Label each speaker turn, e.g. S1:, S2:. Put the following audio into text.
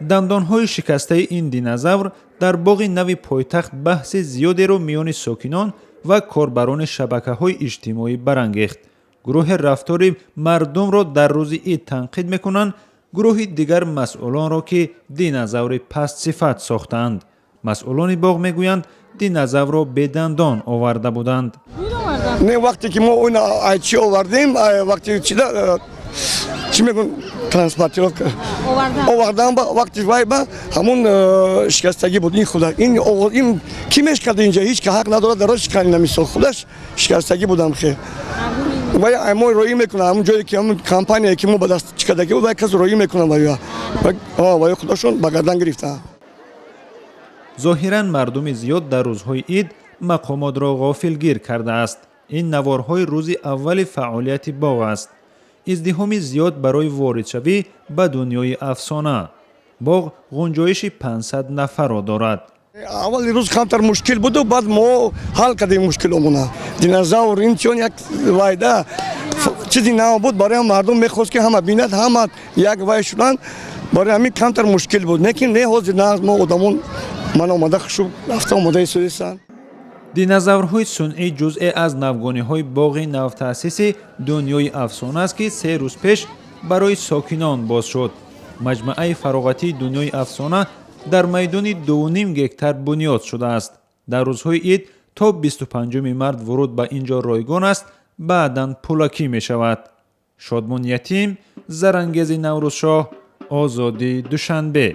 S1: Дандонҳои шикастаи ин динозавр дар боғи нави пойтахт баҳси зиёдеро миёни сокинон ва корбарони шабакаҳои иҷтимоӣ барангехт. Гурӯҳе рафтори мардумро дар рӯзи ид танқид мекунанд, гурӯҳи дигар масъулонро, ки динозаври пастсифат сохтаанд. Масъулони боғ мегӯянд, динозаврро бедандон оварда буданд.
S2: Не, вақте ки мо он чӣ овардем, вақте чида, чӣ мегӯн, транспортировка овардан, вақти вай ба ҳамон шикастагӣ буд. Ин худа ин ки мешикарда, инҷа ҳеҷ ка ҳақ надорад дароз шикани. Намисол, худаш шикастагӣ будам хе. Вай мо роӣ мекунад, ҳамон ҷое ки ҳамон компания ки мо ба даст чикардагӣ буд, вай кас роӣ мекунад, вай худашон ба гардан гирифтаанд.
S1: Зоҳиран, мардуми зиёд дар рӯзҳои ид мақомотро ғофилгир кардааст. Ин наворҳои рӯзи аввали фаъолияти боғ аст. Издиҳоми зиёд барои воридшавӣ ба дунёи афсона. Боғ гунҷоиши 500 нафарро дорад.
S2: Аввали рӯз камтар мушкил буду, баъд мо ҳал кардем мушкиломона. Динозавр ин чун як вайда чизи нав буд барои мардум, мехост, ки ҳама бинад, ҳама як вай шуданд. Барои ҳамин камтар мушкил буд, лекин не, ҳозир на, мо одамон ман омада хушуб рафта омода истодистанд.
S1: Динозаврҳои сунъӣ ҷузъе аз навгониҳои боғи навтаъсиси дунёи афсона аст, ки 3 рӯз пеш барои сокинон боз шуд. Маҷмӯаи фароғатии дунёи афсона дар майдони 2,5 гектар бунёд шудааст. Дар рӯзҳои ид то 25 март вуруд ба ин ҷо ройгон аст, баъдан пулакӣ мешавад. Шодмон Ятим, Зарангези Наврӯзшоҳ, Озодӣ, Душанбе.